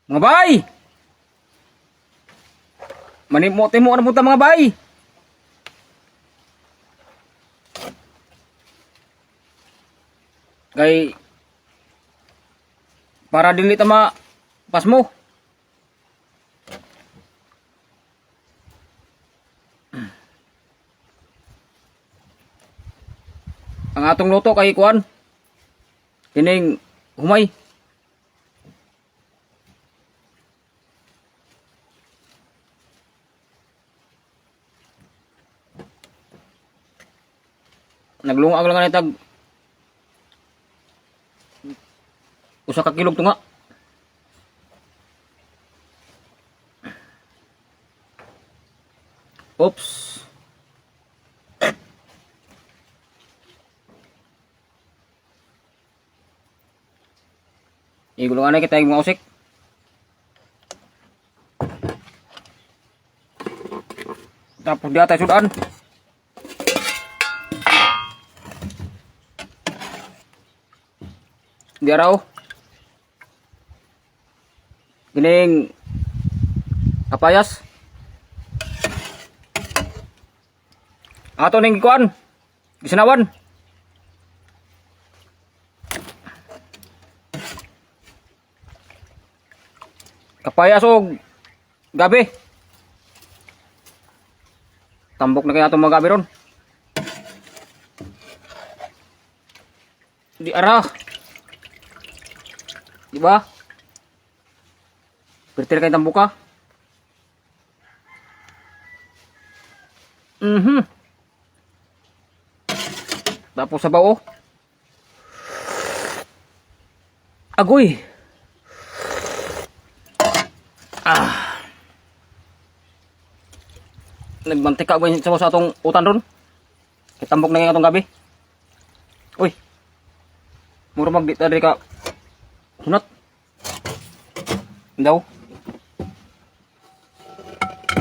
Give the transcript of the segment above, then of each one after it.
Mga bay! Manimo-timo na punta, mga bay! Kay para dili ta ma pasmo. Ang atong luto kay kuan kining humay. Naglungag lang ani tag usa ka kilog tunga. Oops. Igulungan na kita yung mga usik. Tapos di atay sudan. Di araw. Gining kapayas. Ato ning gikuan. Gisinawan. Kapayas og gabi. Tambok na kaya itong mga gabi ron. Di ara. Di ba? Pertir kay tambuka. Tapos sa bao. Agoy. Ah. Nagmantika ko yung sa atong utan ron. Kitambok na yung atong gabi. Uy. Mura mag diri ka. Hunat. Daw.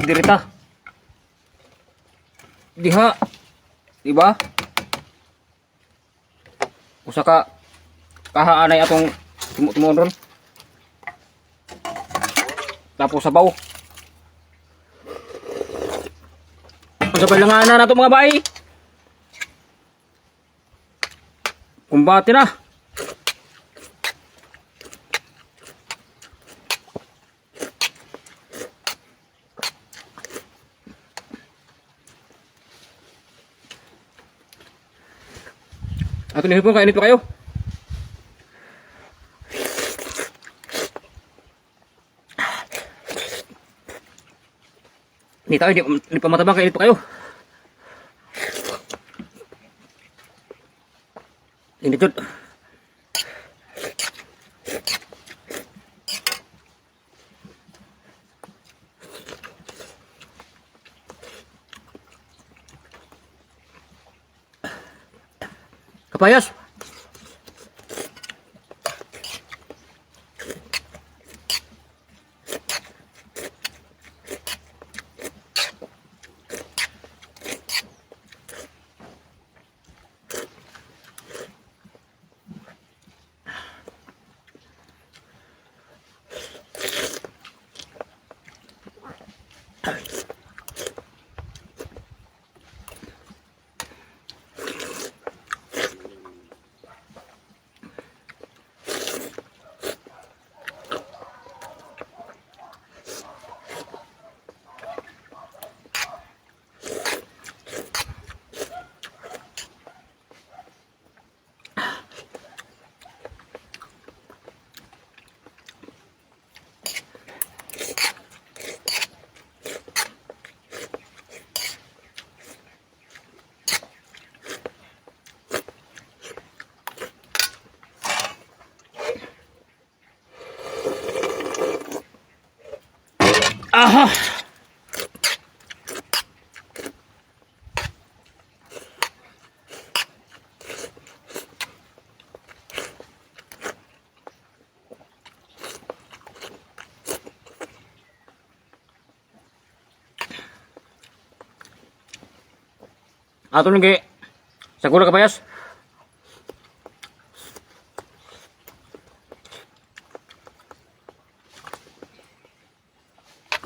Dirita. Diha. Diba? Usa ka kahaanay atong tumuon ron. Tapos sabaw. Unsa pa lang na nato, mga bay? Kumbate na. Ato ni hipon, kainit pa kayo. Hindi tayo, di pa matabang, kainit pa kayo. Init yun. Kapayas. Aha! Ato nang kay sa gula kapayas.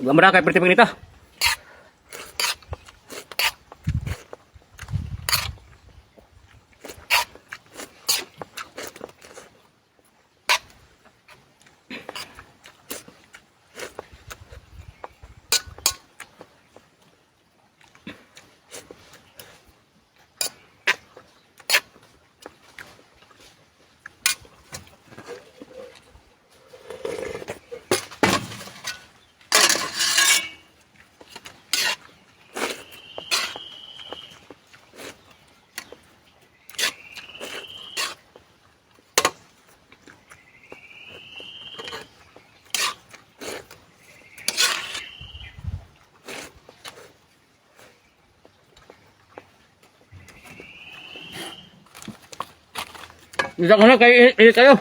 Gamara kay perti panginita. Bisa ko na kay init kayo.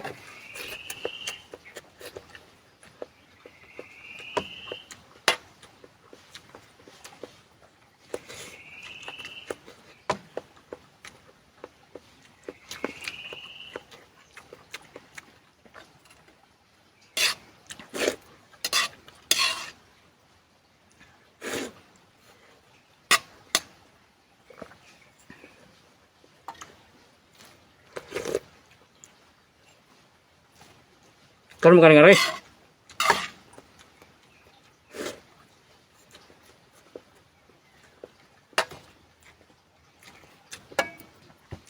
Karon mo kaning ari.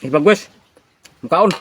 Ipagwes. Mukaon.